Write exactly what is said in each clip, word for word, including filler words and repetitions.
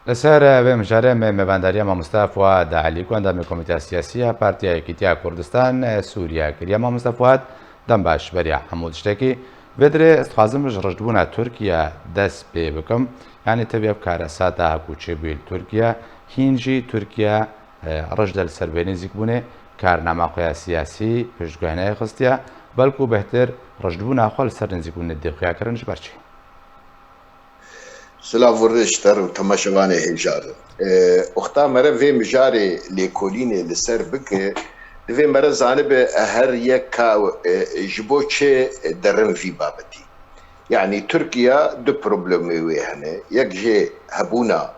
Li ser vê mijarê me mêvandariya mamoste Fuad Elî ku endamê Komîteya Siyasî ya Partiya Yekîtiya Kurdistan Sûriye kiriye. Mamoste Fuad, dem baş beriya hemû tiştekî. Vê dirê ez dixwazim ji rijdbûna Tirkiye dest pê bikim. Yanî tevî ev karesata ku çêbûyî li Tirkiye, hîn jî Tirkiye, e, rij de li ser vê nêzîkbûnê karnama xwe ya siyasî piştguhê nexistiye, belku bêhtir rijdbûna xwe li ser nêzîkbûnê dê xuya kirin. Ji ber çi? Silav û rêz ji te re û temaşevanê hêja re. E, wexta mere vê mijarê lêkolînê li ser bike, divê mere zanibe her yek ka, e, ji bo çi derin vî babetî. Yanî Tirkiye du problemê wê hene. Yek jê hebûna,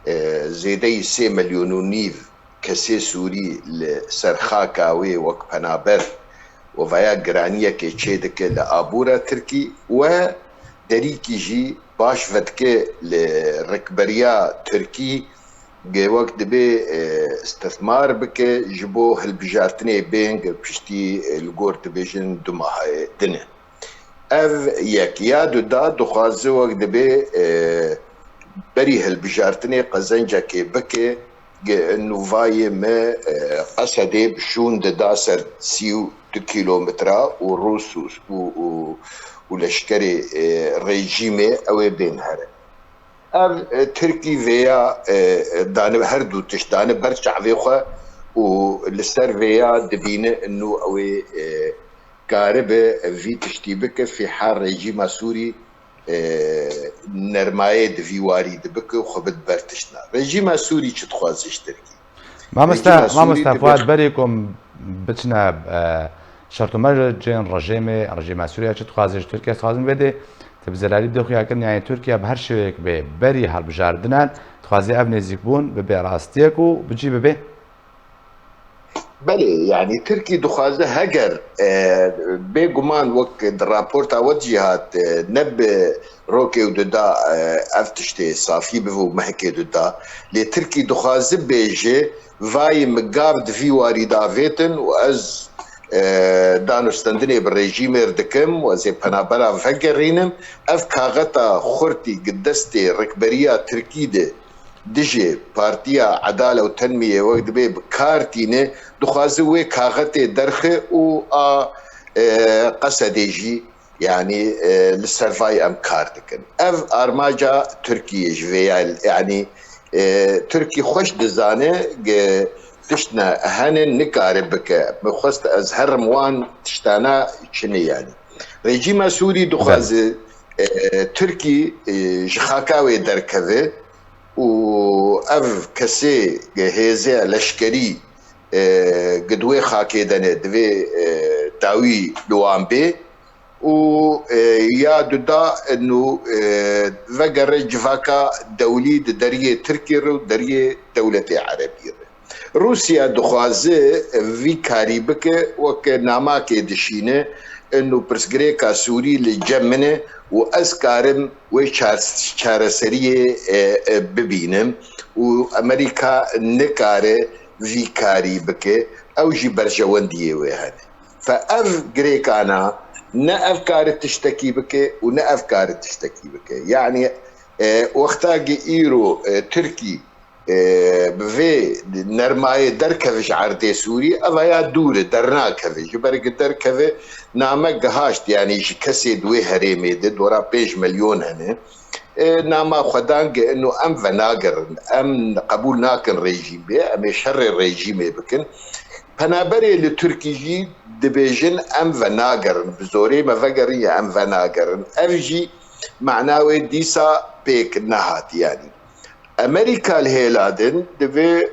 e, zêdeyî sê milyon û nîv kesê Sûrî li ser xaka wê wek penaber û vaya giraniyekê çêdike li abûra Tirkî û derîkî jî baş vedike li rikberiya Tirkî, wek dibê, e, îstithmar bike ji bo hilbijartinê bên piştî, e, li gor dibêjin du mahê din e. Ev yek ya du da dixwaze wek dibê, e, berî hilbijartinê qezencekê bike, ge-, nûvayê me, e, Qesedê bi şûn dida ser sî û du kîlometra û Rûs û, û, û, û leşkerê, e, rejîmê ew ê bên here. Ev, e, Tirkî vêya, e, dane, her du tişt dane ber çavê xwe û li ser vêya dibîne nû ew ê, e, karibe vî tiştî bike, fîha rejîma Sûrî, e, nermayê di vî warî de bike û xwe bide ber tiştna. Rejîma Sûrî çi dixwaze ji Tirkî? Mamoste, Rejîma Sûrî mamoste dibe Fuat, berê ku em biçine, e, şert û mercên rejîmê, rejîma Sûriye çi dixwaze ji Tirkiye, dixwazim vê dê tu bi zelalî bidê xuya kirin, yanî Tirkiye bi her şêweyek bê berî hilbijardinan dixwaze ev nêzîkbûn bibe rastiyek û bi cî bibe? Belê, yanî Tirkî dixwaze heger, e, bêguman wek di raporta we de jî hat, e, ne bi rokê û duda, e, ev tiştê safî bibe û mehekê duda, lê Tirkî dixwaze bêje, vayê min gav di vî warî de avêtin û ez, e, danûstendinê bi rejîmê re dikim û ez ê penabera vegerînim. Ev kaxeta xurtî gi destê rikberiya Tirkî de dijê Partiya Edale û Tenmiyê wek dibê bi kar tîne, dixwaze wê kaxetê derxe û a, e, Qesedê jî, yanî, e, li ser vay em kar dikin. Ev armaca Tirkiyê ji vê ya, yanî, e, Tirkî xweş dizane ge tiştne hene nikare bike. Min xwest ez herim wan tiştana çinê yanî. Rejîma Sûrî dixwaze, e, Tirkî, e, ji xaka wê derkeve û ev kesê hêzê leşkerî, e, gi di wê xakê de ne, divê, e, dawî li wan bê û, e, ya duda nû, e, vegere civaka dewlî di deriyê Tirkî re û deriyê dewletê Erebî re. Rûsya dixwaze vî karî bike, weke namakê dişîne, ino pirsgirêka Sûrî li cem min e û ez karim wê çar-, çareseriyê, e, e, bibînim û Amerîka nikare vî karî bike, ew jî berjewendiyê wê hene. Fe ev girêkana ne ev kare tiştekî bike û ne ev kare tiştekî bike. Yanî, e, wexta ki îro, e, Tirkî, e, bi vê nermayê derkeve ji erdê Sûrî, eva ya dûr e, dernakeve. Ji ber ki derkeve name gihaşt, yanî ji kesê di wê herêmê de dora pênc milyon hene. E, nama xwe dan ge ino em venagerin, em qebûl nakin rejîm bê, em ê şerê rejîmê bikin. Penaberê li Tirkî jî dibêjin em venagerin, bi zorê me vegerin ya em venagerin. Ev jî mana wê dîsa pêk nehat yanî. Amerîka li hêla din divê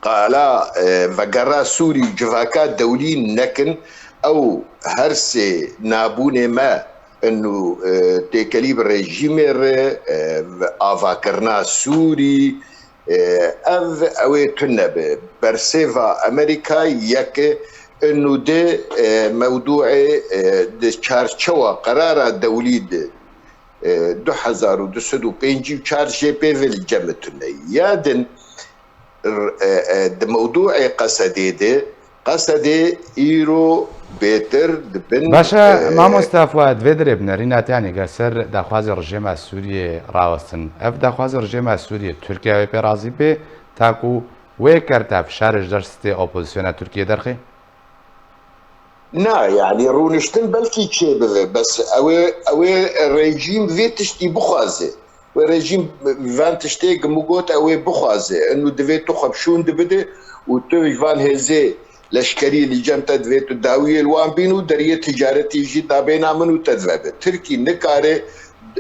qala, e, vegera Sûrî û civaka dewlî nekin. Ew her sê nabûnê me ino, e, têkelî bi rejîmê re, e, avakirina Sûrî, e, ev, ew ê tune be. Bersêva Amerîka yek e, ino di, e, mewdûê, e, di çarçewa qerara dewlî de, e, du hezar û du sed û pêncî û çar jê pê ve li cem tune. Ya din, r-, e, e, di mewdûê Qesedê de, Qesedê îro bêtir dibin. Baş e, e, mamosta Fuad, vê dirê bi nerîna te, yanî ger ser daxwazê rejêma Sûriyê rawestin. Ev daxwazê rejêma Sûriyê, Tirkiye wê pê razî bê, ta ku wê kerta fişarê ji der sitê opozisyona Tirkiye derxê? Na, yanî rûniştin belkî çêbibe, bes ew ê, ew ê rejîm vê tiştî bixwaze. Wê rejîm van tiştê ku min got ew ê bixwaze. Eno divê tu xwe bi şûn dibide û tu ji van hêzê leşkerî li cem te divê tu dawiyê li wan bîn û deriyê ticaretî jî dabêna min û te dive bi. Tirkî nikare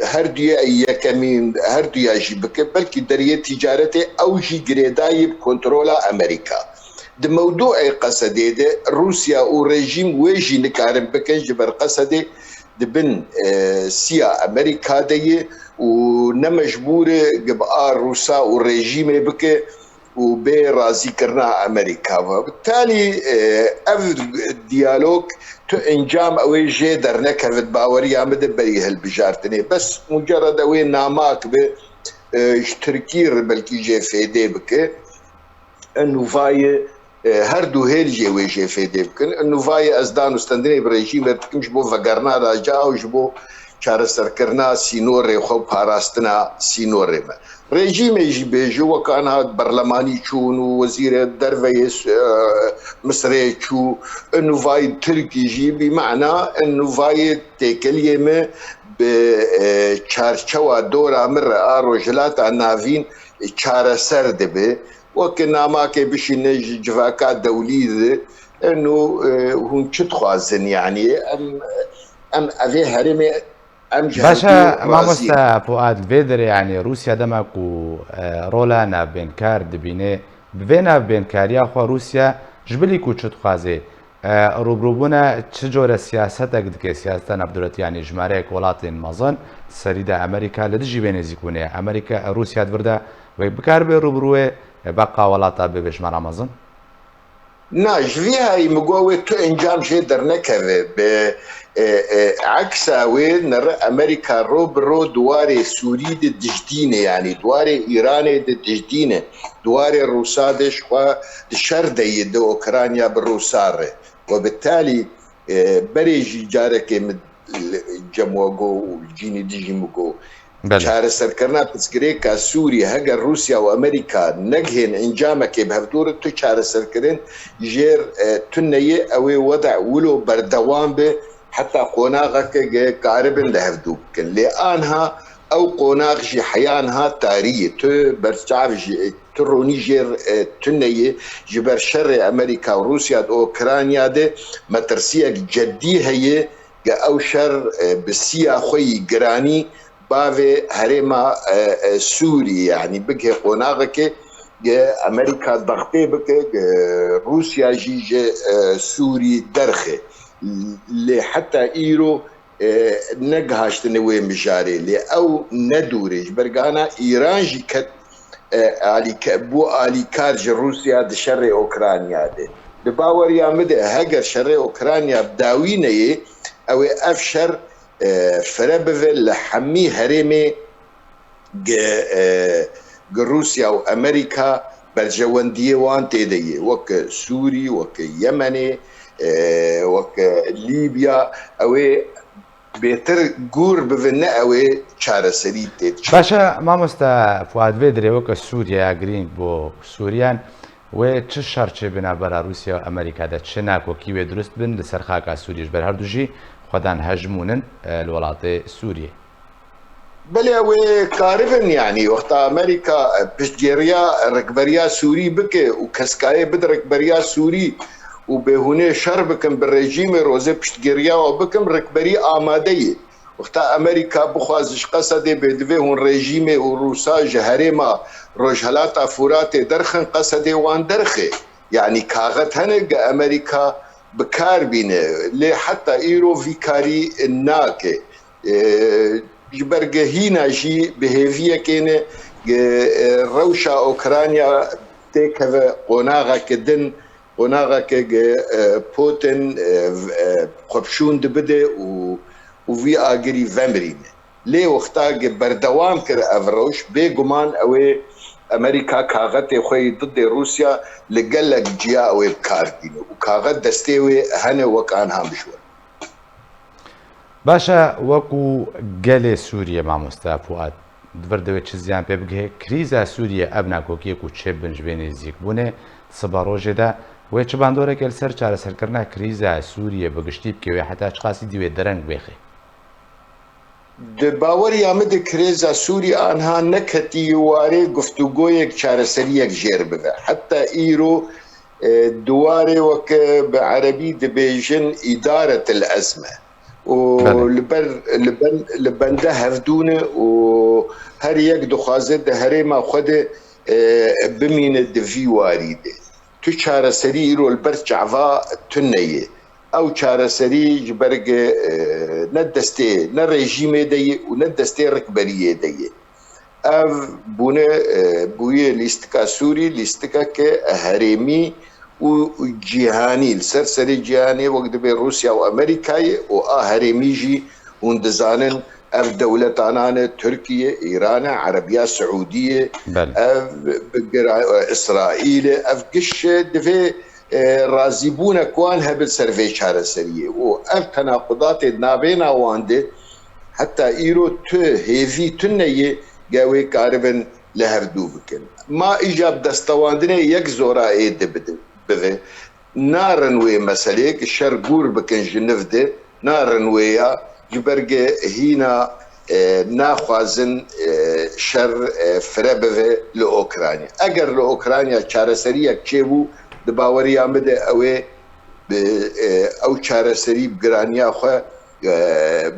her duya yekemîn, her duya jî bike, belkî deriyê ticaretê ew jî girêdayî bi kontrola Amerîka. Di mewduê Qesedê de Rûsya û rejîm wê jî nikarin bikin, ji ber Qesedê di bin, e, siya Amerîka de ye û ne mecbûr e gi bi a Rûsa û rejîmê bike û bê razîkirina Amerîka ve. Bi tanî, e, ev diyalog tu encam ew ê jê dernekeve di baweriya min de berî hilbijartinê. Bes mucerred ew ê namak be, e, ji Tirkî re belkî jê fêdê bike. Nûvayê, e, her du hêl jê wê jê fêdê bikin. Nûvayê ez dan û stendinê bi rejîmê dikim ji bo vegerina raca û ji bo çareserkirina sînorê xwe û parastina sînorê me. Rejîmê jî bêje wek anha berlemanî çûn û wezîrê derveyê, e, Misirê çû, nûvayê Tirkî jî bî mana nûvayê têkeliyê me bi, e, çarçewa dora min re a Rojhilata Navîn çareser dibe. Weke namakê bişîne ji civaka dewlî de, eno, e, hûn çi dixwazin, yanî em, em evê herêmê, em ji Baş e, hevdû razî ne. Mamoste Fuad, vê derê, yanî Rûsya dema ku, e, rola navbênkar dibîne, bi vê navbênkariya xwe Rûsya ji bilî ku çi dixwaze, e, rûbirûbûna çi cure siyasetek dike, siyaseta navdewletî, yanî jimareyek welatên mezin, serî de Amerîka li dijî vê nêzîkbûnê ye. Amerîka, Rûsya di vir de wê bikaribe rûbirûyê, e, beqa welata bibe ji me re mezin? Na, ji vî hayî min got wê tu encam jê dernekeve. Bi, e, e, eksa wê nere Amerîka ro bi ro di warê Sûrî de dijdîne, yanî di warê Îranê de dijdîne, di warê Rûsa de ji xwe di şer de ye di Ukrayna bi Rûsa re. We bi talî, e, berê jî carekê min li cem we got û li cînî dijî min got. Belê. Çareserkirina pirsgirêka Sûrî, heger Rûsya û Amerîka negihên encamekê bi hevdû re, tu çareserkirin jêr, e, tune ye, ew ê wede wilo berdewam be, heta qonaxeke ge karibin li hevdû bikin. Lê anha ew qonax jî heya niha tarî ye. Tu berçav jî, tu ronî jêr, e, tune ye. Ji ber şerê Amerîka û Rûsya di Ukrayna de metirsiyek ceddî heye. Ge ew şer, e, bi siya xwe yî giranî bavê herêma, e, e, Sûrî, yanî bigihê qonaxekê ge Amerîka dextê bike, ge Rûsya jî ji, e, Sûrî derxe. Lê heta îro, e, negihaştine wê mijarê. Lê ew ne dûr e. Ji ber gana Îran jî ket, e, alîke-, bû alîkar ji Rûsya di şerê Ukrayna de. Di baweriya min de heger şerê Ukrayna bi dawî neyê, ew ê ev şer, e, fire bive li hemî herêmê ge, e, ge Rûsya û Amerîka berjewendiyê wan tê de ye. Weke Sûrî, weke Yemenê, e, weke Lîbya, ew ê bêtir gûr bive, ne ew ê çareserî tê diçe. Baş e, mamoste Fuad, vê dirê weke Sûriyeya girîng bo Sûriyan, wê çi şer çêbe navbera Rûsya û Amerîka de, çi nakokî wê dirust bin li ser xaka Sûriyê, ji ber herdu jî xwedan hejmûn in, e, li welatê Sûriyê. Belê, wê karibin, yanî wexta Amerîka, e, piştgiriya rikberiya Sûrî bike û keskayê bide rikberiya Sûrî û bêhûnê şer bikin bi rejîmê, rozê piştgiriya we bikin, rikberî amade ye. Wexta Amerîka bixwaz ji Qesedê bê, divê hûn rejîmê û Rûsa ji herêma Rojhelata Furatê derxin, Qesedê wan derxê. Yanî kaxet hene ge Amerîka bi kar bîne, lê heta îro vî karî nake. E, ji ber ge hîna jî bi hêviyekê ne ge, e, rewşa Ukrayna têkeve qonaxeke din, qonaxeke ge, e, Putin, e, v-, e, xwe bi şûn dibide û, û vî agirî vemirîne. Lê wexta ge berdewam kir ev rewş, bêguman ew ê Amerîka kaxetê xwe yî didê Rûsya li gelek ciya ew ê bi kar tîne û kaxet destê wê hene wek anha bijwar. Baş e, wekû gelê Sûriyê, mamoste Fuad, di vir de wê çi ziyan pê bigihê? Krîza Sûriyê ev nakokiyê ku çêbin ji vê nêzîkbûnê siba rojê de wê çi bandoreke li ser çareserkirina krîza Sûriyê bi giştî bike, wê heta çiqasî dî wê dereng bêxê? Di baweriya min de krêza Sûrî anha neketî warê guftûgoyek çareseriyek jêr bibe. Heta îro e, di warê weke bi erebî dibêjin îdaretil ezme û Belê. li ber li ben li bende hevdû ne û her yek dixwaze di herêma xwe de e, bimîne di vî warî de. Tu çareserî îro li ber çava tune ye. Ew çareserî ji ber ge, e, ne destê, ne rejîmê de ye û ne destê rikberiyê de ye. Ev bûne, e, bûye lîstika Sûrî, lîstikeke herêmî û cîhanî, li ser serê cîhanê wek dibê Rûsya û Amerîkayê û a herêmî jî hûn dizanin ev dewletana ne Tirkiye, Îran e, Erebiya Siûdî ye, Belê. ev bi gira-, Îsraîl e, ev giş divê e, razîbûnek wan hebe ser vê çareseriyê û ev tenaqudatê navêna wan de heta îro tu hêvî tune ye ge wê karibin li hevdû bikin. Ma îja bi destewandinê yek zora ê de bidin, bive. Narin wê meselê ki şer gûr bikin ji niv de, narin wê ya ji ber ge hîna e, naxwazin e, şer e, fire bive li Ukrayna. Eger li Ukrayna çareseriyek çêbû, di baweriya min de ew ê bi, e, ew çareserî bi giraniya xwe e,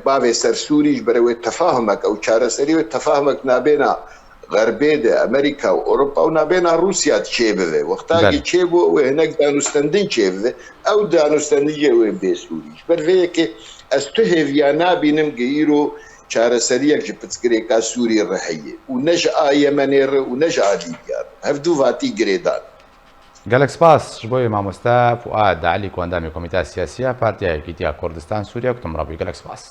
bavê ser Sûrî ji ber wê tefahumek, ew çareserî wê tefahumek nabêna Xerbê de, Amerîka û Ewropa û nabêna Rûsya çêbive. Wexta Belê. ki çêbû, wê hinek danûstendin çêbive. Ew danûstendin jê wê bê Sûrî. Ji ber vê yekê ez tu hêviya nabînim ki îro çareseriyek ji pirsgirêka Sûrî re heye û ne ji a Yemenê re û ne ji a Lîbya re. Hevdû vatî girêdan. Gelek spas ji bo wê mamoste Fuad Elî ku endamê Komîteya Siyasî ya Partiya Yekîtiya Kurdistan Sûriye, ku tu min re bûyî. Gelek spas.